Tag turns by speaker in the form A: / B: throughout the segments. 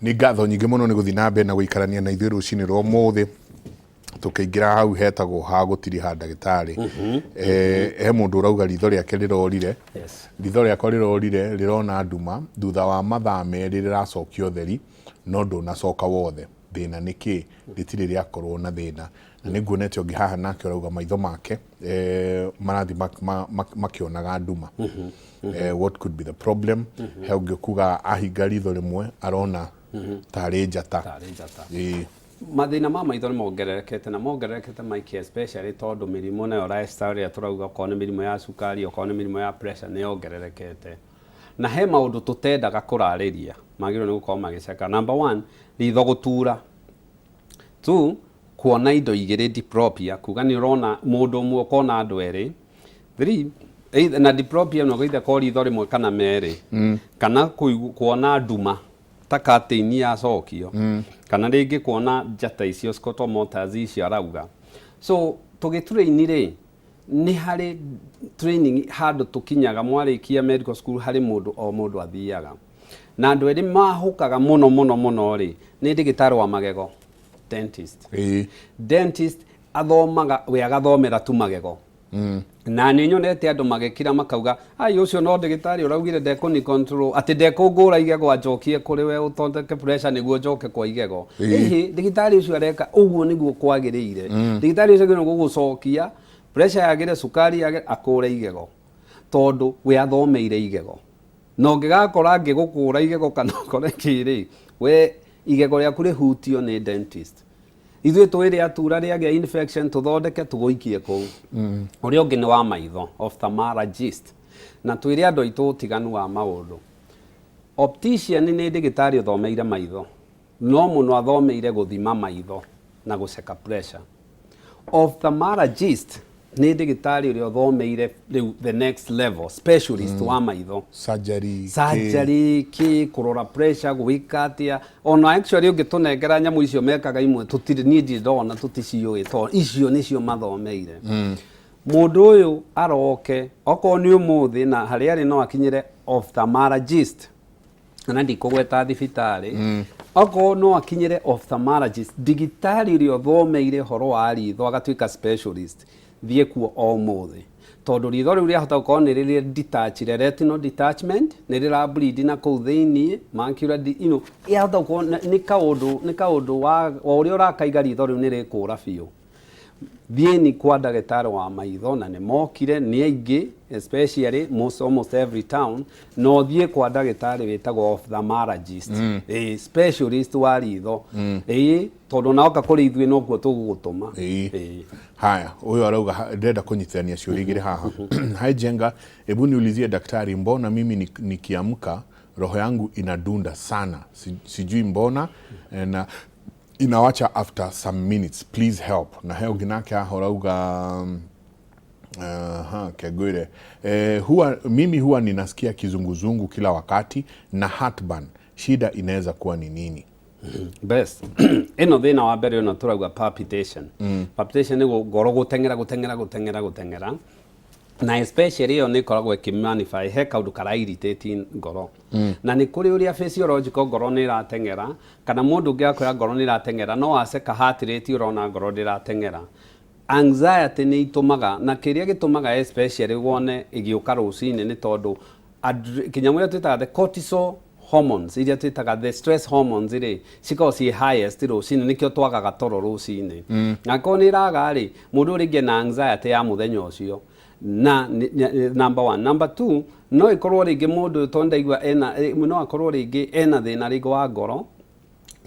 A: Nĩ ngatho nyingĩ mũno nĩ gũthiĩ na mbere na gũikarania na ithuĩ rũcinĩ rwa ũmũthĩ. Tũkĩingĩra hau hetagwo ha gũtiriha ndagĩtarĩ. He mũndũ ũrauga ritho rĩake rĩrorire. Ritho rĩakwa rĩrorire rĩrona nduma, thutha wa mathaa 2 rĩracokia ũtheri no ndũnacoka wothe. Thĩna nĩ kĩ? Rĩtirĩ rĩakorwo na thĩna. Na nĩ nguonete ũngĩ haha nake ũrauga maitho make marathiĩ makĩonaga nduma. What could be the problem? He ũngĩ ũkuga ahinga ritho rĩmwe arona tarĩ njata.
B: Tarĩ njata. Mathĩna ma maitho nĩ mongererekete na mongererekete maingĩ especially tondũ mĩrimũ nayo lifestyle ĩrĩa tũrauga okorwo nĩ mĩrimũ ya cukari, okorwo nĩ mĩrimũ ya pressure nĩ yongererekete. Na he maũndũ tũtendaga kũrarĩria magĩrĩirwo nĩ gũkorwo magĩceka. Number one, ritho gũtura. Two, kuona indo igĩrĩ diplopia, kuga nĩ ũrona mũndũ ũmwe ũkona andũ erĩ. Three, either, na diplopia no either korwo ritho rĩmwe kana merĩ. Kana kuona nduma ta curtain yacokio. Kana rĩngĩ kuona njata icio scotometers icio arauga. So tũgĩtrain rĩ, nĩ harĩ training handũ tũkinyaga mwarĩkia medical school harĩ mũndũ o mũndũ athiaga. Na andũ erĩ mahũkaga mũno mũno mũno rĩ, nĩ ndagĩtarĩ wa magego, dentist. Dentist athomaga, we agathomera tu magego. Na nĩ nyonete andũ magĩkira makauga, ai ũcio no ndagĩtarĩ ũraugire ndekũni control, atĩ ndekũngũra igego anjokie kũrĩ we ũthondeke pressure nĩguo njoke kwa igego. Ĩhĩ, ndagĩtarĩ ũcio areka ũguo nĩguo kwagĩrĩire. Ndagĩtarĩ ũcio agĩrĩirwo gũgũcokia, pressure yagĩre, cukari yagĩre, akũre igego. Tondũ we athomeire igego. Na ũngĩgakora angĩgũkũra igego kana ũkore kĩ rĩ, we igego rĩaku rĩhutio nĩ dentist. Ithuĩ tũĩ rĩatura rĩagĩa infection tũthondeke tũgũikie kũu. Ũrĩa ũngĩ nĩ wa maitho, ophthalmologist. Na twĩre andũ aitũ ũtiganu wa maũndũ. Optician nĩ ndagĩtarĩ ũthomeire maitho, no mũno athomeire gũthima maitho na gũceka pressure. Ophthalmologist nĩ ndagĩtarĩ ũrĩa ũthomeire rĩu the next level, specialist wa maitho.
A: Surgery,
B: Surgery, kĩ, kũrora pressure, gwĩka atĩa. Ona actually ũngĩtũnengera nyamũ icio mekaga imwe tũtirĩ, niĩ ndirĩ ndona tũticiũĩ tondũ icio nĩcio mathomeire. Mũndũ ũyũ aroke, okorwo nĩ ũmũthĩ na harĩa arĩ no akinyĩre ophthalmologist, na ndikũgweta thibitarĩ, okorwo no akinyĩre ophthalmologist, ndagĩtarĩ ũrĩa ũthomeire ũhoro wa ritho agatuĩka specialist, thiĩ kuo o ũmũthĩ. Tondũ ritho rĩu rĩahota gũkorwo nĩ rĩrĩa detached, retinal detachment, nĩ rĩra bleed na kũu thĩiniĩ, macular you know, yahota gũkorwo nĩ kaũndũ, nĩ kaũndũ wa, o ũrĩa ũrakaiga ritho rĩu nĩ rĩkũra biũ. Thiĩni kwa ndagĩtarĩ wa maitho, na nĩ mokire, nĩ aingĩ, especially most, almost every town, na ũthiĩ kwa ndagĩtarĩ wĩtagwo ophthalmologist. Specialist wa ritho. Tondũ na oka kũrĩ ithuĩ nokuo tũgũgũtũma.
A: Haya, ũyũ arauga ndĩrenda kũnyitithania ciũria igĩrĩ haha. Hi Jenga, hebu niulizie daktari, mbona mimi nikiamka roho yangu inadunda sana, sijui mbona, na inawacha after some minutes, please help. Na he ũngĩ nake haha ũrauga, aha, kegwire. Mimi huwa ninasikia kizunguzungu kila wakati na heartburn. Shida inaweza kuwa ni nini?
B: Best. Ĩno thĩna wa mbere ĩno tũrauga palpitation. Palpitation nĩ ngoro gũteng'era, gũteng'era, gũteng'era, gũteng'era. Na especially ĩyo nĩ ĩkoragwo ĩkĩmanify he kaũndũ kara irritate ngoro. Na nĩ kũrĩ ũrĩa physiological ngoro nĩ ĩrateng'era, kana mũndũ ũngĩ akwĩra ngoro nĩ ĩrateng'era, no aceka heart rate ũrona ngoro ndĩrateng'era. Anxiety nĩ itũmaga, na kĩrĩa gĩtũmaga especially wone ĩgĩũka rũcinĩ nĩ tondũ kĩnyamũ kĩrĩa twĩtaga the cortisol hormones, iria twĩtaga the stress hormones rĩ, cikoragwo ciĩ highest rũcinĩ, nĩkĩo twagaga toro rũcinĩ. Na angĩkorwo nĩ ĩraga rĩ, mũndũ ũyũ rĩngĩ ena anxiety ya mũthenya ũcio. Na number one. Number two, no ĩkorwo rĩngĩ mũndũ ũyũ tondũ ndaigua ena, no akorwo rĩngĩ ena thĩna rĩngĩ wa ngoro,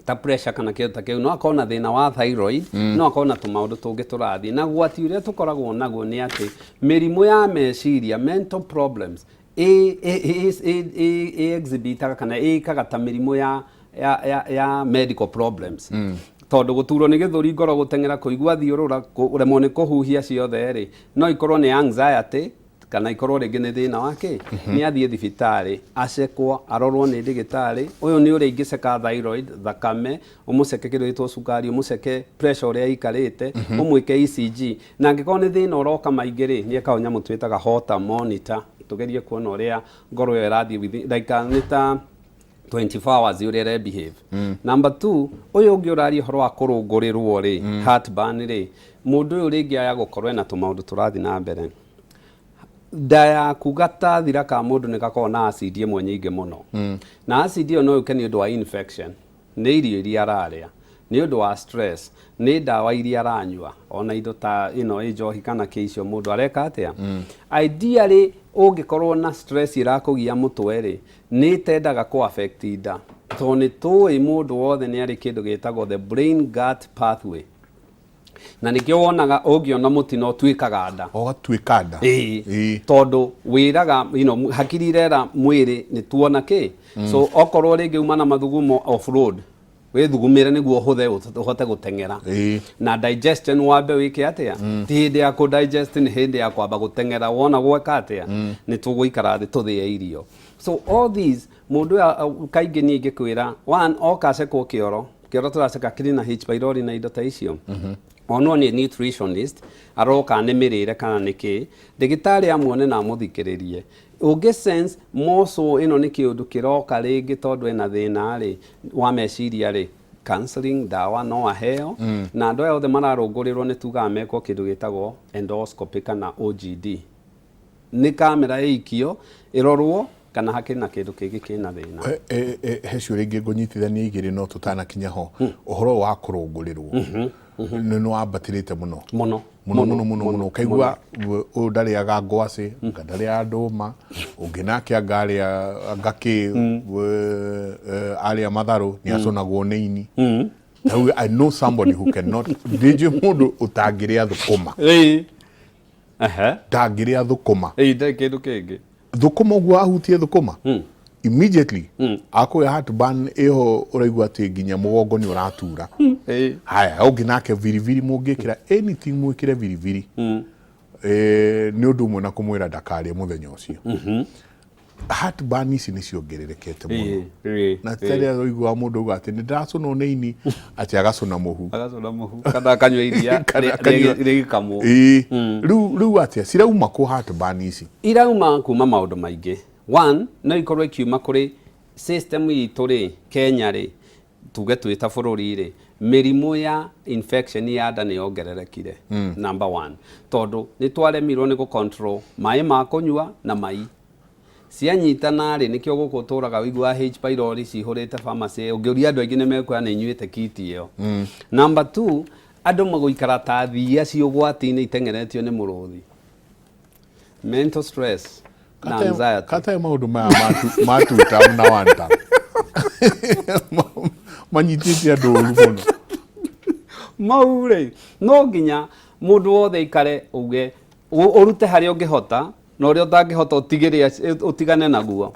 B: ta pressure kana kĩndũ ta kĩu, no akorwo na thĩna wa thyroid, no akorwo na tũmaũndũ tũngĩ tũrathiĩ. Na gwati ũrĩa tũkoragwo naguo nĩ atĩ mĩrimũ ya meciria, mental problems, ĩ exhibitaga kana ĩkaga ta mĩrimũ ya medical problems. Tondũ gũturwo nĩ gĩthũri, ngoro gũteng'era, kũigua thiũrũra, kũremwo nĩ kũhuhia ciothe rĩ, no ikorwo nĩ anxiety kana ikorwo rĩngĩ nĩ thĩna wa kĩ. Nĩ athiĩ thibitarĩ acekwo, arorwo nĩ ndagĩtarĩ ũyũ nĩ ũrĩa ingĩceka thyroid, thakame, ũmũceke kĩndũ gĩtwo cukari, ũmũceke pressure ũrĩa ĩikarĩte, ũmwĩke ECG. Na angĩkorwo nĩ thĩna ũroka maingĩ rĩ, nĩ ekaga nyamũ twĩtaga Holter monitor, tũgerie kuona ũrĩa ngoro ĩyo ĩrathiĩ within, like, nĩ ta 24 hours ũrĩa ĩre behave. Number two, ũyũ ũngĩ ũraria ũhoro wa kũrũngũrĩrwo rĩ, heartburn rĩ, mũndũ ũyũ rĩngĩ aya gũkorwo ena tũmaũndũ tũrathiĩ na mbere. Nda yaku, gatathira ka mũndũ nĩ gakoragwo na acid ĩmwe nyingĩ mũno, na acid ĩyo no yũke nĩ ũndũ wa infection, nĩ irio iria ararĩa, nĩ ũndũ wa stress, nĩ ndawa iria aranyua, ona indo ta ĩno ĩ njohi kana kĩ, icio mũndũ areka atĩa. Ideally, ũngĩkorwo na stress ĩrakũgia mũtwe rĩ, nĩ ĩtendaga kũ affect nda, tondũ nĩ tũĩ mũndũ wothe nĩ arĩ kĩndũ gĩtagwo the brain gut pathway, na nĩkĩo wonaga ũngĩona mũtino ũtuĩkaga nda.
A: Ũgatuĩka nda.
B: Ĩĩ. Tondũ wĩraga hakiri irera mwĩrĩ nĩ tuona kĩ. So okorwo rĩngĩ uma na mathugumo off road, wĩthugumĩre nĩguo ũhũthe ũhote gũteng'era. Na digestion wambe wĩke atĩa? Ti hĩndĩ ya kũ digest, nĩ hĩndĩ ya kwamba gũteng'era. Wona gweka atĩa, nĩ tũgũikara thĩ tũthĩe irio. So all these, mũndũ ũyũ kaingĩ niĩ ingĩkwĩra one, oka acekwo kĩoro. Kĩoro tũraceka kĩrĩ na H pylori na indo ta icio. Onwo nĩ nutritionist aroka nĩ mĩrĩre kana nĩ kĩ, ndagĩtarĩ amuone na amũthikĩrĩrie. Ũngĩ sense more so ĩno nĩ kĩũndũ kĩroka rĩngĩ tondũ ena thĩna rĩ wa meciria rĩ, counseling, ndawa no aheo. Na andũ aya othe mararũngũrĩrwo nĩ tugaga mekwo kĩndũ gĩtagwo endoscopy kana OGD, nĩ kamera ĩikio ĩrorwo kana hakĩrĩ na kĩndũ kĩngĩ kĩna thĩna.
A: He ciũria ingĩ ngũnyitithania igĩrĩ, no tũtanakinya ho, ũhoro wa kũrũngũrĩrwo nĩ wambatĩrĩte mũno.
B: Mũno.
A: Mũno mũno mũno mũno. Ũkaigua ũyũ ndarĩaga ngwacĩ, anga ndarĩaga ndũma, ũngĩ nake anga arĩa anga kĩ arĩa matharũ nĩ acũnagwo nĩ ini. Rĩu I know somebody who cannot, ndĩnjũĩ mũndũ ũtangĩrĩa thũkũma.
B: Ĩĩ. Ehe.
A: Ndangĩrĩa thũkũma.
B: Ĩĩ, ndarĩ kĩndũ kĩngĩ.
A: Thũkũma ũguo ahutie thũkũma, immediately akũgĩa heartburn ĩho, ũraigua atĩ nginya mũgongo nĩ ũratura. Haya, ũngĩ nake biribiri, mũngĩkĩra anything, mwĩkĩre biribiri, nĩ ũndũ ũmwe na kũmwĩra ndakarĩe mũthenya ũcio. Heartburn ici nĩ ciongererekete mũno. Na rĩrĩa ũiguaga mũndũ auga atĩ nĩ ndĩracũnwo nĩ ini, atĩ agacũna mũhu.
B: Agacũna mũhu kana akanyua iria.
A: Kana akanyua.
B: Rĩgĩkamwo.
A: Ĩĩ. Rĩu atĩa, cirauma kũ heartburn ici?
B: Irauma kuma maũndũ maingĩ. One, no ikorwo ikiuma kũrĩ system itũ rĩ, Kenya rĩ, tuge twĩ ta bũrũri rĩ, mĩrimũ ya infection ya nda nĩ yongererekire. Number one, tondũ nĩ twaremirwo nĩ gũ control maĩ ma kũnyua na mai cianyitana rĩ, nĩkĩo gũkũ ũtũraga ũiguaga H pylori cihũrĩte pharmacy. Ũngĩũria andũ aingĩ nĩ mekuoya nĩ inyuĩte kiti ĩyo. Number two, andũ magũikara ta thiia ci ũgwati-inĩ iteng'eretio nĩ mũrũthi, mental stress na anxiety.
A: Kata maũndũ maya ma two term na one term manyitĩte andũ ũru mũno.
B: Mau rĩ, no nginya mũndũ wothe aikare uge ũrute harĩa ũngĩhota na ũrĩa ũtangĩhota ũtigĩre, ũtigane naguo.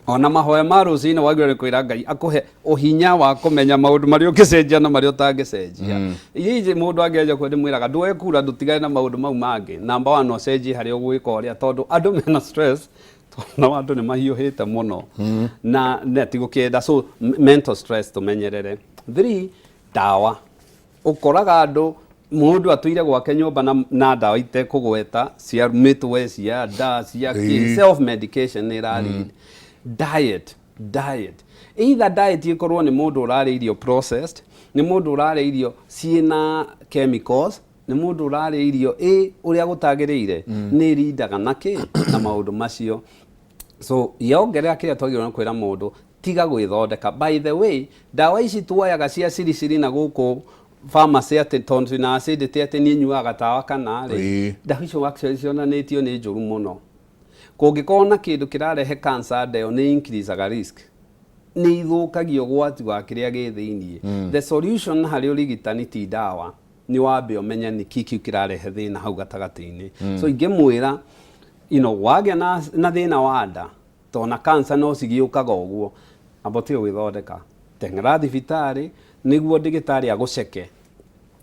B: Ona mahoya ma rũcinĩ wagĩrĩirwo nĩ kwĩra Ngai akũhe ũhinya wa kũmenya maũndũ marĩa ũngĩcenjia na marĩa ũtangĩcenjia. Ici mũndũ angĩanjia kwenda, mwĩraga ndũe kura, ndũtigane na maũndũ mau mangĩ. Number one, ũcenjie harĩa ũgwĩka ũrĩa, tondũ andũ mena stress, tondũ andũ nĩ mahiũhĩte mũno na ti gũkĩenda. So mental stress tũmenyerere. Three, ndawa. Ũkoraga andũ, mũndũ atũire gwake nyũmba na ndawa itekũgweta, cia mĩtwe, cia nda, cia kĩ. Self medication nĩ ĩra lead. Diet, diet, either diet ĩkorwo nĩ mũndũ ũrarĩa irio processed, nĩ mũndũ ũrarĩa irio ciĩna chemicals, nĩ mũndũ ũrarĩa irio ĩ ũrĩa gũtagĩrĩire, nĩ ĩrindaga na kĩ na maũndũ macio. So yongerera kĩrĩa twagĩrĩirwo nĩ kwĩra mũndũ, tiga gwĩthondeka. By the way, ndawa ici tuoyaga cia ciriciri na gũkũ pharmacy atĩ tondũ twĩna acidity, atĩ niĩ nyuaga tawa kana rĩ, ndawa icio actually cionanĩtio nĩ njũru mũno. Kũngĩkorwo na kĩndũ kĩrarehe cancer nda ĩyo, nĩ increasaga risk, nĩ ithũkagia ũgwati wa kĩrĩa gĩ thĩiniĩ. The solution harĩ ũrigitani ti ndawa, nĩ wambe ũmenye nĩ kĩ kĩu kĩrarehe thĩna hau gatagatĩ-inĩ. So ingĩmwĩra, wagĩa na thĩna wa nda, tondũ cancer no cigĩũkaga ũguo, amba ũtige gwĩthondeka, teng'era thibitarĩ nĩguo ndĩgĩtarĩ agũceke,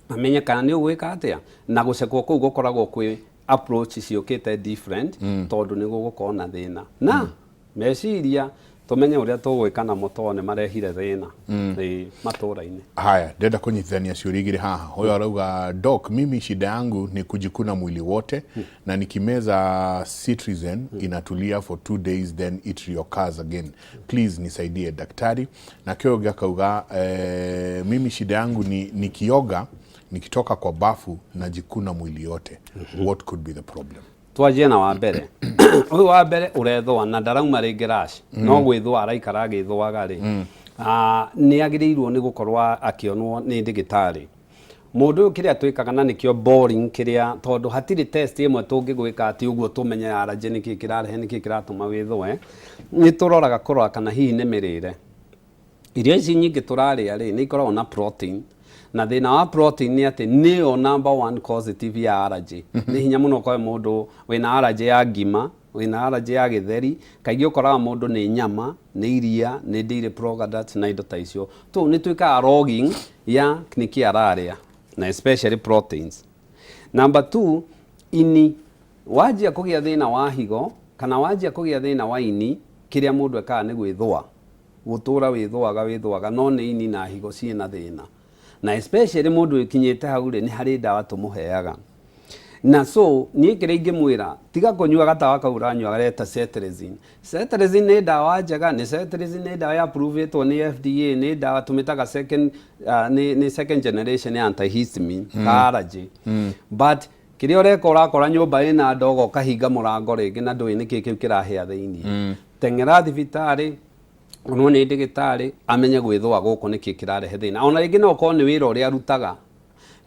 B: amenye kana nĩ ũgwĩka atĩa. Na gũcekwo kũu gũkoragwo kwĩ approach ciũkĩte different, tondũ nĩ gũgũkorwo na thĩna na meciria. Tũmenye ũrĩa tũgwĩka namo tondũ nĩ marehire thĩna ĩĩ, matũra-inĩ.
A: Haya, ndĩrenda kũnyitithania ciũria igĩrĩ haha. Huyo arauga, "Doc, mimi shida yangu ni kujikuna mwili wote na nikimeza cetirizine inatulia for 2 days, then it reoccurs again. Please nisaidie, daktari." Na kĩo ũngĩ akauga, "Mimi shida yangu ni nikioga, nikitoka kwa bafu najikuna mwili yote. What could be the problem?"
B: Twanjie na wa mbere. Ũyũ wa mbere ũrethũa na ndarauma rĩngĩ rash, no gwĩthũa araikara agĩthũaga rĩ, nĩ agĩrĩirwo nĩ gũkorwo akĩonwo nĩ ndagĩtarĩ. Mũndũ ũyũ kĩrĩa twĩkaga na nĩkĩo boring kĩrĩa, tondũ hatirĩ test ĩmwe tũngĩgwĩka atĩ ũguo tũmenye allergy nĩkĩ kĩrarehe, nĩkĩ kĩratũma wĩthũe. Nĩ tũroraga kũrora kana hihi nĩ mĩrĩre. Irio ici nyingĩ tũrarĩa rĩ, nĩ ikoragwo na protein, na thĩna wa protein nĩ atĩ nĩyo number one causative ya allergy. Nĩ hinya mũno ũkore mũndũ wĩna allergy ya ngima, wĩna allergy ya gĩtheri. Kaingĩ ũkoraga mũndũ nĩ nyama, nĩ iria, nĩ dairy products na indo ta icio. Tu nĩ twĩkaga logging ya nĩkĩ ararĩa, na especially proteins. Number two, ini. Wanjia kũgĩa thĩna wa higo kana wanjia kũgĩa thĩna wa ini, kĩrĩa mũndũ ekaga nĩ gwĩthũa, gũtũra wĩthũaga wĩthũaga, no nĩ ini na higo ciĩna thĩna. Na especially mũndũ ũkinyĩte hau rĩ, nĩ harĩ ndawa tũmũheaga. Na so niĩ kĩrĩa ingĩmwĩra, tiga kũnyua gatawa kau ũranyua gareta cetirizine. Cetirizine nĩ ndawa njega, nĩ cetirizine nĩ ndawa ya approve-ĩtwo nĩ FDA, nĩ ndawa tũmĩtaga second nĩ second generation ya antihistamine ka allergy. But kĩrĩa ũreka, ũrakora nyũmba ĩna ndogo, ũkahinga mũrango rĩngĩ na ndũĩ nĩkĩ kĩu kĩrahĩa thĩinĩ. Teng'era thibitarĩ, onwo nĩ ndagĩtarĩ amenye gwĩthũa gũkũ nĩkĩ kĩrarehe thĩna. Ona rĩngĩ no ũkorwo nĩ wĩra ũrĩa arutaga.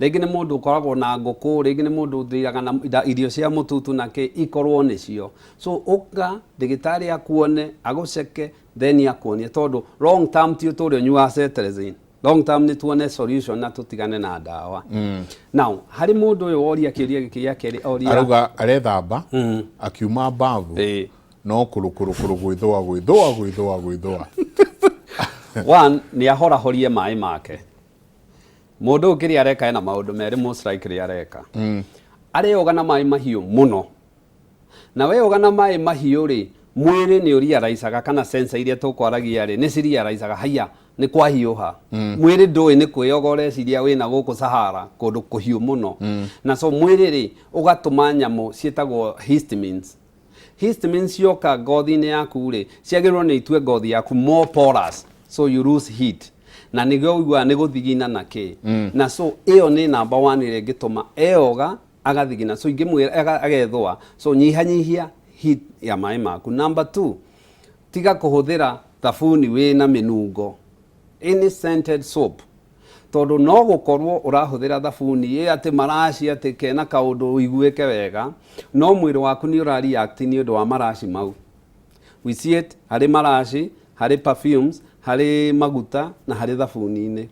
B: Rĩngĩ nĩ mũndũ ũkoragwo na ngũkũ, rĩngĩ nĩ mũndũ ũthiraga na irio cia mũtutu na kĩ, ikorwo nĩcio. So ũka ndagĩtarĩ akuone, agũceke, then akuonie, tondũ long term ti ũtũre ũnyuaga cetirizine. Long term nĩ tuone solution na tũtigane na ndawa. Now harĩ mũndũ ũyũ woria kĩũria gĩkĩ gĩa kerĩ oria,
A: Arauga arethamba, akiuma bavu no kũrũ kũrũ kũrũ, gwĩthũa gwĩthũa gwĩthũa gwĩthũa.
B: One, nĩ ahorahorie maĩ make. Mũndũ ũyũ kĩrĩa areka, ena maũndũ merĩ most likely areka. Areoga na maĩ mahiũ mũno, na weoga na maĩ mahiũ rĩ, mwĩrĩ nĩ ũriaraicaga kana sensor iria tũkwaragia rĩ, nĩ ciriaraicaga haiya nĩ kwahiũha. Mwĩrĩ ndũĩ nĩ kwĩyoga, ũreciria wĩna gũkũ Sahara, kũndũ kũhiũ mũno. Na so mwĩrĩ rĩ, ũgatũma nyamũ ciĩtagwo histamines. Histamines cioka ngothi-inĩ yaku rĩ, ciagĩrĩirwo nĩ itue ngothi yaku more porous, so you lose heat, na nĩguo ũiguaga nĩ gũthigina na kĩ. Na so ĩyo nĩ number one ĩrĩa ĩngĩtũma eyoga agathigina. So ingĩmwĩra agethũa, so nyihanyihia heat ya maĩ maku. Number two, tiga kũhũthĩra thabuni wĩna mĩnungo, any scented soap, tondũ no gũkorwo ũrahũthĩra thabuni ĩ atĩ maraci atĩ kena kaũndũ ũiguĩke wega, no mwĩrĩ waku nĩ ũra react nĩ ũndũ wa maraci mau. We see it harĩ maraci, harĩ perfumes, harĩ maguta na harĩ thabuni-inĩ,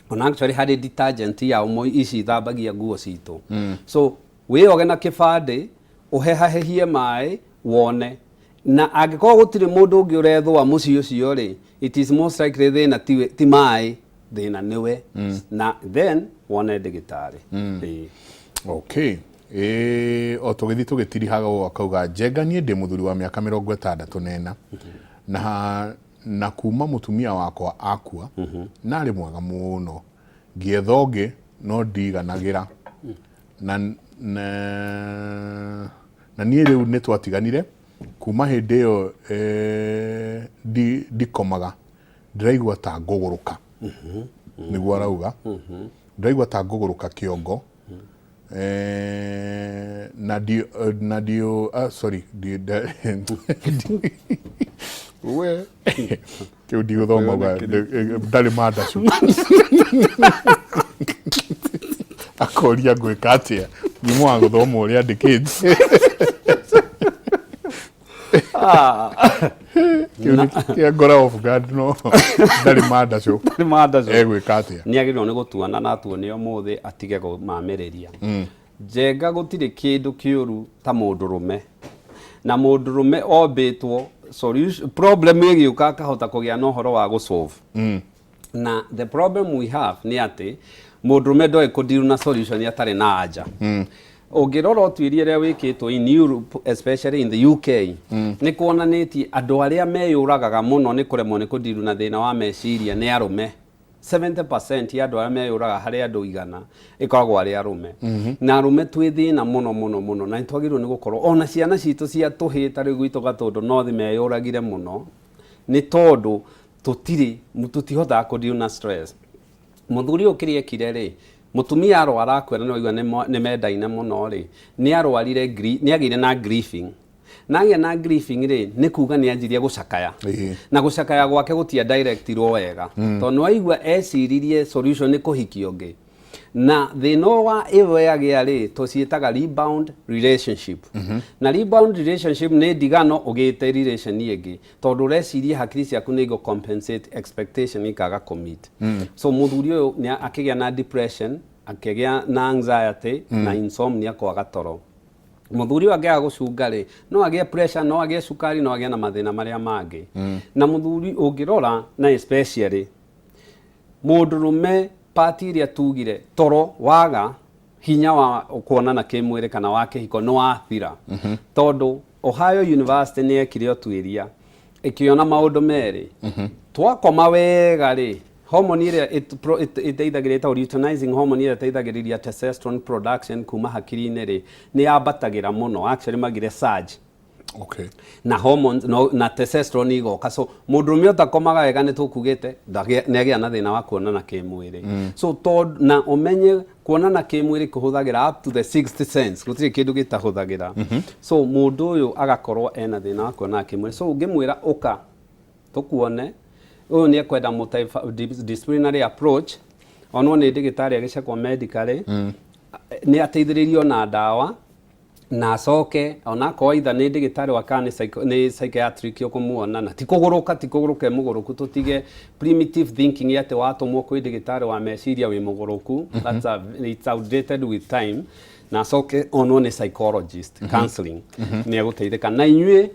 B: ona actually harĩ detergent ya ũmwe ici ithambagia nguo citũ. So wĩyoge na kĩbandĩ, ũhehahehie maĩ wone, na angĩkorwo gũtirĩ mũndũ ũngĩ ũrethũa mũciĩ ũcio rĩ, it is most likely thĩna ti maĩ, thĩna nĩwe, na then wone ndagĩtarĩ. Ĩĩ.
A: Okay, ĩ o tũgĩthiĩ tũgĩtirihaga ũũ, akauga, "Njenga, niĩ ndĩ mũthuri wa mĩaka 64 na kuma mũtumia wakwa akua, narĩ mwega mũno, ngĩetha ũngĩ no ndiganagĩra na niĩ rĩu nĩ twatiganire. Kuma hĩndĩ ĩyo ndikomaga, ndĩraigua ta ngũgũrũka." Nĩguo arauga, "Ndĩraigua ta ngũgũrũka kĩongo na ndio sorry, we kĩu ndigũthoma." Uga ndarĩ mandacu, akoria ngwĩka atĩa nyuma wa gũthoma ũrĩa andĩkĩte. Kĩu nĩ kĩa ngora off guard, no ndarĩ mandacu.
B: Nĩ mandacu.
A: Egwĩka atĩa?
B: Nĩ agĩrĩirwo nĩ gũtuana na atuone ũmũthĩ, atige kũmamĩrĩria. Njenga, gũtirĩ kĩndũ kĩũru ta mũndũrũme, na mũndũrũme ombĩtwo solution, problem ĩgĩũka akahota kũgĩa na ũhoro wa gũsolve. Na the problem we have nĩ atĩ mũndũrũme ndoĩ kũdeal na solution atarĩ na anja. Ũngĩrora ũtuĩria ũrĩa wĩkĩtwo in Europe, especially in the UK, nĩ kuonanĩtie andũ arĩa meyũragaga mũno nĩ kũremwo nĩ kũndiru na thĩna wa meciria nĩ arũme. 70% ya andũ arĩa meyũraga harĩ andũ 100 ĩkoragwo arĩ arũme. Na arũme twĩ thĩna mũno mũno mũno, na nĩ twagĩrĩirwo nĩ gũkorwo ona ciana citũ cia tũhĩĩ ta rĩu gwitũ Gatũndũ North meyũragire mũno nĩ tondũ tũtirĩ tũtihotaga kũdeal na stress. Mũthuri ũyũ kĩrĩa ekire rĩ, mũtumia arwara akua na nĩwaigua nĩ mendaine mũno rĩ, nĩ arwarire, nĩ agĩire na grieving. Na agĩa na grieving rĩ, nĩ kuga nĩ anjirie gũcakaya. Na gũcakaya gwake gũtia directirwo wega. Tondũ nĩwaigua eciririe solution nĩ kũhikia ũngĩ. Na thĩna wa ĩyo yagĩa rĩ, tũciĩtaga rebound relationship. Na rebound relationship nĩ ndigano ũgĩte relation ĩngĩ. Tondũ ũreciria hakiri ciaku nĩ igũ compensate expectation ikaga kũ meet. So mũthuri ũyũ nĩ akĩgĩa na depression, akĩgĩa na anxiety na insomnia, kwaga toro. Mũthuri ũyũ angĩaga gũcunga rĩ, no agĩe pressure, no agĩe cukari, no agĩe na mathĩna marĩa mangĩ. Na mũthuri ũngĩrora na especially mũndũrũme part ĩrĩa tugire toro waga hinya wa kuonana kĩmwĩrĩ kana wa kĩhiko nĩ wathira. Tondũ Ohio University nĩ yekire ũtuĩria ĩkĩona maũndũ merĩ. Twakoma wega rĩ, hormone ĩrĩa ĩteithagĩrĩria ĩtagwo luteinizing hormone ĩrĩa ĩteithagĩrĩria testosterone production kuma hakiri-inĩ rĩ, nĩ yambatagĩra mũno, actually magire surge. Na hormones no, na testosterone igoka. So mũndũrũme ũtakomaga wega nĩ tũkugĩte nĩ agĩa na thĩna wa kuonana kĩmwĩrĩ. So tondũ na ũmenye kuonana kĩmwĩrĩ kũhũthagĩra up to the sixth sense, gũtirĩ kĩndũ gĩtahũthagĩra. So mũndũ ũyũ agakorwo ena thĩna wa kuonana kĩmwĩrĩ. So ũngĩmwĩra ũka tũkuone, ũyũ nĩ ekwenda multidisciplinary approach, onwo nĩ ndagĩtarĩ agĩcekwo medically, nĩ ateithĩrĩrio na ndawa na acoke onakorwo either nĩ ndagĩtarĩ wa kana nĩ psychiatric ũkũmuona. Na ti kũgũrũka, ti kũgũrũka mũgũrũku, tũtige primitive thinking atĩ watũmwo kwĩ ndagĩtarĩ wa meciria wĩ mũgũrũku. It's outdated with time. Na acoke onwo nĩ psychologist, counseling, nĩ egũteithĩka. Na inyuĩ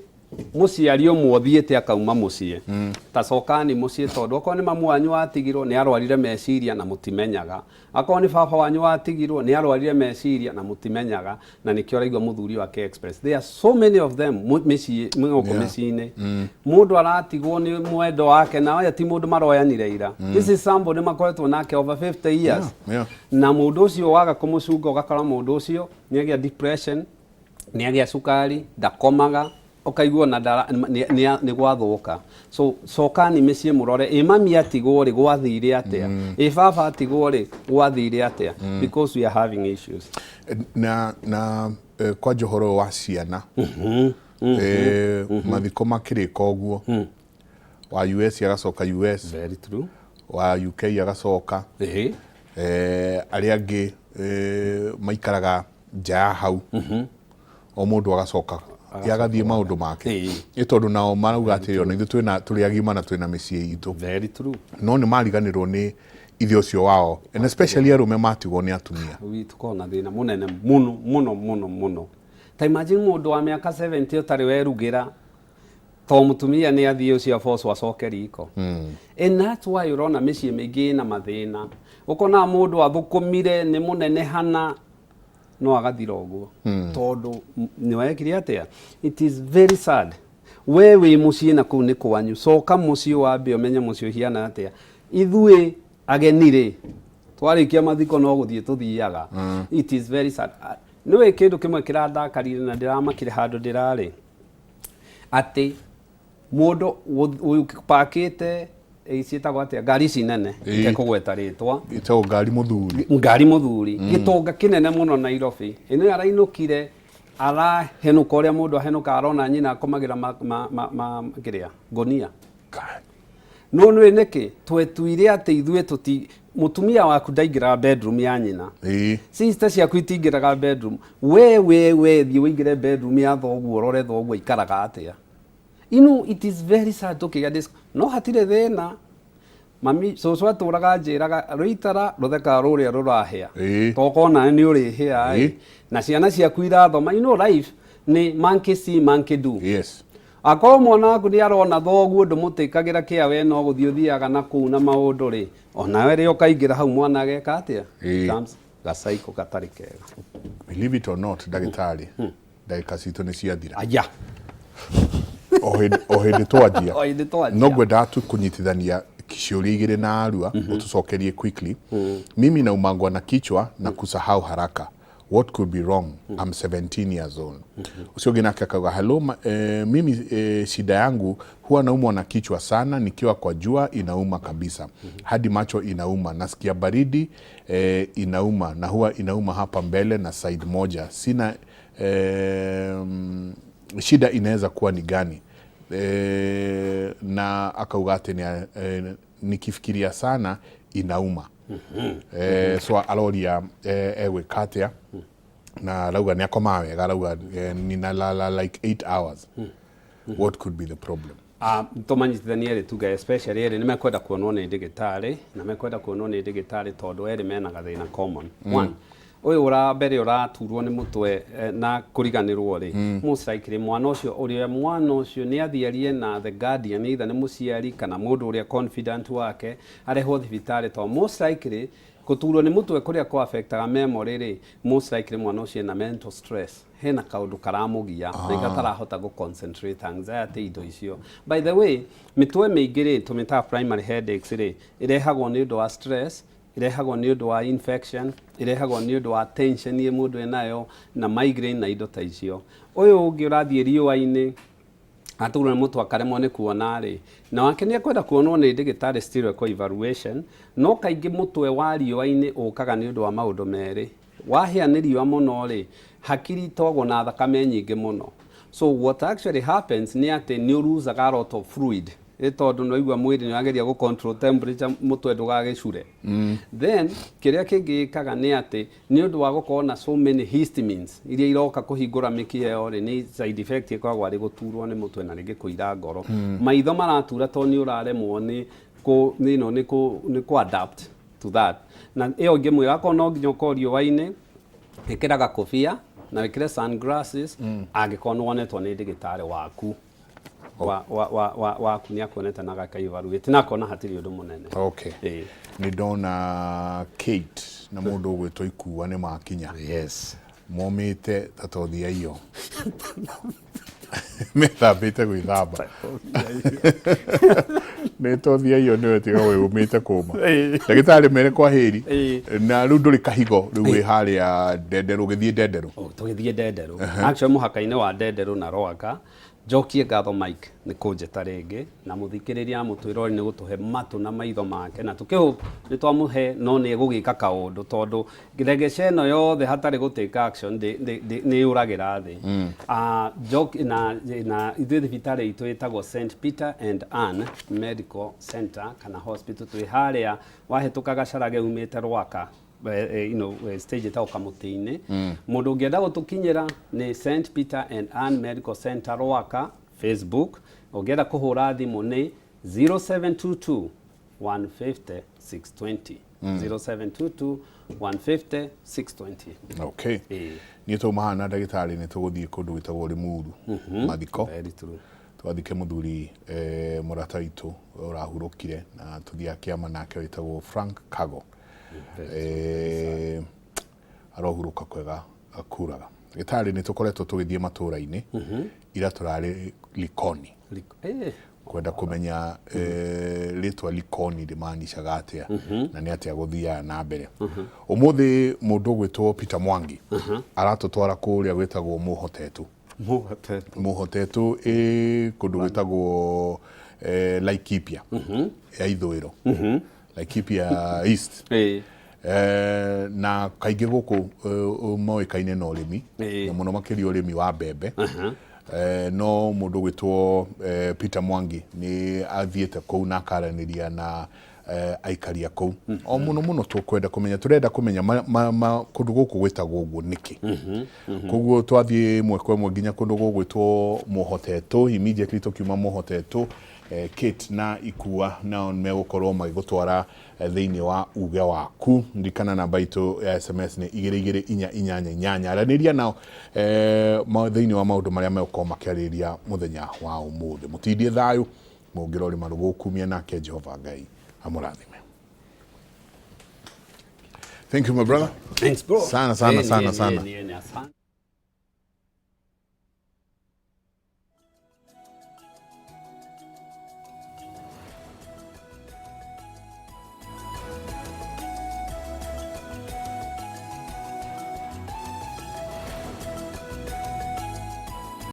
B: mũciari ũmwe ũthiĩte akauma mũciĩ, ta cokani mũciĩ, tondũ okorwo nĩ mamu wanyu watigirwo nĩ arwarire meciria na mũtimenyaga, akorwo nĩ baba wanyu watigirwo nĩ arwarire meciria na mũtimenyaga, na nĩkĩo ũraigua mũthuri wake express. There are so many of them mĩciĩ gũkũ mĩciĩ-inĩ, mũndũ aratigwo nĩ mwendo wake, na aya ti mũndũ maroyanire ira. This is somebody makoretwo nake over 50 years. Na mũndũ ũcio waga kũmũcunga, ũgakora mũndũ ũcio nĩ agĩa depression, nĩ agĩa cukari, ndakomaga, ũkaigua ona nĩ gwathũka. So cokani mĩciĩ mũrore ĩ mami atigwo rĩ gwathire atĩa, ĩ baba atigwo rĩ gwathire atĩa, because we are having issues.
A: Na kwanja ũhoro wa ciana, mathiko makĩrĩka ũguo, wa US agacoka US,
B: Very true.
A: wa UK agacoka, arĩa angĩ maikaraga nja ya hau, o mũndũ agacoka agathiĩ maũndũ make. Nĩ tondũ nao marauga atĩrĩ, ona ithuĩ twĩna tũrĩ agima na twĩna mĩciĩ itũ.
B: Very true.
A: No nĩ mariganĩrwo nĩ ithe ũcio wao, and especially arũme matigwo nĩ atumia.
B: Wi tukorwo na thĩna mũnene mũno mũno mũno mũno. Ta imagine mũndũ wa mĩaka 70 ũtarĩ werugĩra, to mũtumia nĩ athiĩ ũcio abocwo acoke riko. And that's why ũrona mĩciĩ mĩingĩ ĩna mathĩna. Ũkona mũndũ athũkũmire nĩ mũnene hana, no agathira ũguo tondũ nĩ wekire atĩa. It is very sad. We wĩ mũciĩ na kũu nĩ kwanyu, coka mũciĩ wambe ũmenye mũciĩ ũhiana atĩa. Ithuĩ ageni rĩ, twarĩkia mathiko no gũthiĩ tũthiaga. It is very sad. Ah, nĩũĩ kĩndũ kĩmwe kĩrandakarire na ndĩramakire handũ ndĩrarĩ, atĩ mũndũ pakĩte ciĩtagwo atĩa ngari ici nene, itekũgweta rĩtwa.
A: Ĩtagwo ngari mũthuri.
B: Ngari mũthuri, gĩtonga kĩnene mũno Nairobi ĩno, arainũkire arahenũka ũrĩa mũndũ ahenũka, arona nyina akomagĩra ma kĩrĩa ngũnia. No nĩ nĩkĩ twetuire atĩ ithuĩ tũti mũtumia waku ndaingĩraga bedroom ya nyina, sister ciaku itingĩraga bedroom, we thiĩ ũingĩre bedroom ya thoguo ũrore thoguo aikaraga atĩa. It is very sad tũkĩgĩa this, no hatirĩ thĩna. Mami cũcũ atũraga njĩraga rũitara rũthekaga rũrĩa rũrahĩa. Tokona nĩ ũrĩhĩa ĩ. Na ciana ciaku irathoma, life nĩ monkey see, monkey do. Akorwo mwana waku nĩ arona thoguo ndũmũtĩkagĩra kĩa, we no gũthiĩ ũthiaga na kũu na maũndũ rĩ, onawe rĩ ũkaingĩra hau mwana ageka atĩa? Gacaikũ gatarĩ kega.
A: Believe it or not, ndagĩtarĩ, ndagĩka citũ nĩ ciathira.
B: Aya.
A: O hĩndĩ twanjia.
B: O hĩndĩ twanjia.
A: No ngwendaga tu kũnyitithania ciũria igĩrĩ na arua, ũtũcokerie quickly. Mimi naumangwa na kichwa na kusahau haraka, what could be wrong? I'm 17 years old. Ũcio ũngĩ nake akauga, hello, mimi shida yangu huwa naumwa na kichwa sana, nikiwa kwa jua inauma kabisa hadi macho inauma, nasikia baridi, inauma na huwa inauma hapa mbele na side moja. Sina shida inaweza kuwa ni gani? Na akauga atĩ nikifikiria sana inauma. So aroria egwĩka atĩa, na arauga nĩ akomaga wega, arauga ninalala like 8 hours. What could be the problem?
B: Ah, tũmanyitithanie erĩ tuge, especially erĩ nĩ mekwenda kuonwo nĩ ndagĩtarĩ, na mekwenda kuonwo nĩ ndagĩtarĩ tondũ erĩ mena gathĩna common. One, ũyũ ũra mbere ũraturwo nĩ mũtwe na kũriganĩrwo rĩ, most likely mwana ũcio, ũrĩa mwana ũcio nĩ athiĩ arie na the guardian, either nĩ mũciari kana mũndũ ũrĩa confident wake, arehwo thibitarĩ, tondũ most likely gũturwo nĩ mũtwe kũrĩa kũ affectaga memory rĩ, most likely mwana ũcio ena mental stress, hena kaũndũ karamũgia na gatarahota gũ concentrate, anxiety, indo icio. By the way, mĩtwe mĩingĩ rĩ, tũmĩtaga primary headaches rĩ, ĩrehagwo nĩ ũndũ wa stress, ĩrehagwo nĩ ũndũ wa infection, ĩrehagwo nĩ ũndũ wa tension ĩ mũndũ enayo, na migraine na indo ta icio. Ũyũ ũngĩ ũrathiĩ riũa-inĩ aturwo nĩ mũtwe akaremwo nĩ kuona rĩ, na wake nĩ ekwenda kuonwo nĩ ndagĩtarĩ still ekwo evaluation. No kaingĩ mũtwe wa riũa-inĩ ũkaga nĩ ũndũ wa maũndũ merĩ. Wahĩa nĩ riũa mũno rĩ, hakiri itwagwo na thakame nyingĩ mũno, so what actually happens nĩ atĩ nĩ ũruzaga a lot of fluid, ĩ tondũ nĩ waigua mwĩrĩ nĩ wageria gũ control temperature mũtwe ndũgagĩcure. Then kĩrĩa kĩngĩ gĩkaga nĩ atĩ nĩ ũndũ wa gũkorwo na so many histamines iria iroka kũhingũra mĩkiha ĩyo rĩ, nĩ side effect ĩkoragwo arĩ gũturwo nĩ mũtwe na rĩngĩ kũira ngoro. Maitho maratura tondũ nĩ ũraremwo nĩ kũ nĩ kũ adapt to that. Na ĩyo ngĩmwĩra, akorwo no nginya ũkorwo riũa-inĩ, ĩkĩraga kũbia na wĩkĩre sunglasses, angĩkorwo nĩ wonetwo nĩ ndagĩtarĩ waku wa waku nĩ akuonete na gaka evaluate na akona hatirĩ ũndũ mũnene.
A: Okay.
B: Ĩĩ.
A: Nĩ ndona Kate na mũndũ ũgwĩtwo Ikua nĩ makinya.
C: Yes.
A: Momĩte ta tothi ya iyo, methambĩte gwĩthamba nĩ tothi ya iyo, nĩwe tiga wĩũmĩte kũma. Ndagĩtarĩ, mere kwa hĩri.
B: Ĩĩ.
A: Na rĩu ndũrĩ kahigo, rĩu wĩ harĩa Ndenderũ, ũgĩthiĩ Ndenderũ?
B: Oh, tũgĩthiĩ Ndenderũ, actually mũhaka-inĩ wa Ndenderũ na Rwaka. Njokie ngatho Mike nĩ kũnjĩta rĩngĩ, na mũthikĩrĩria na mũtwĩrori nĩ gũtũhe matũ na maitho make, na tũkĩhope nĩ twamũhe no nĩ egũgĩka kaũndũ, tondũ regeca ĩno yothe hatarĩ gũ take action nĩ yũragĩra thĩ. Ah, na ithuĩ thibitarĩ itũ ĩtagwo St Peter and Ann Medical Center kana Hospital. Twĩ harĩa wahĩtũka Gacarage umĩte Rwaka, stage ĩtagwo Kamũtĩ-inĩ. Mũndũ ũngĩenda gũtũkinyĩra nĩ St Peter and Ann Medical Center Rwaka Facebook. Ũngĩenda kũhũra thimũ nĩ 0722 150 620, 0722 150 620.
A: Okay.
B: Ĩĩ.
A: Niĩ twauma haha na ndagĩtarĩ nĩ tũgũthiĩ kũndũ gwĩtagwo Limuru mathiko.
B: Very true.
A: Twathike mũthuri, mũrata witũ ũrahurũkire, na tũthiaga kĩama nake, wĩtagwo Frank Kago. Arohurũka kwega akuraga. Gĩtarĩ, nĩ tũkoretwo tũgĩthiĩ matũra-inĩ. Ira tũrarĩ Likoni, kwenda kũmenya rĩtwa Likoni rĩmanicaga atĩa na nĩ atĩa gũthiaga na mbere. Ũmũthĩ mũndũ ũgwĩtwo Peter Mwangi aratũtwara kũrĩa gwĩtagwo Mũhotetũ.
B: Mũhotetũ.
A: Mũhotetũ ĩ kũndũ gwĩtagwo Laikipia ya ithũĩro, Laikipia East. Na kaingĩ gũkũ moĩkaine na ũrĩmi, na mũno makĩria ũrĩmi wa mbembe. No mũndũ ũgwĩtwo Peter Mwangi nĩ athiĩte kũu na akaranĩria na aikari a kũu. O mũno mũno tũkwenda kũmenya, tũrenda kũmenya kũndũ gũkũ gwĩtagwo ũguo nĩkĩ. Koguo twathiĩ ĩmwe kwa ĩmwe nginya kũndũ gũgwĩtwo Mũhotetũ. Immediately tũkiuma Mũhotetũ, Kate na Ikua nao megũkorwo magĩgũtwara thĩinĩ wa uge waku. Ririkana namba itũ ya SMS nĩ 22488. Aranĩria nao thĩinĩ wa maũndũ marĩa megũkorwo makĩarĩrĩria mũthenya wa ũmũthĩ. Mũtindie thayũ, mũngĩrori marũgũkumia, nake Jehova Ngai amũrathime. Thank you my brother.
B: Thanks bro.
A: Sana, sana,
B: Ĩni,
A: sana,
B: ĩni,
A: sana.
B: ĩni, ĩni, asante.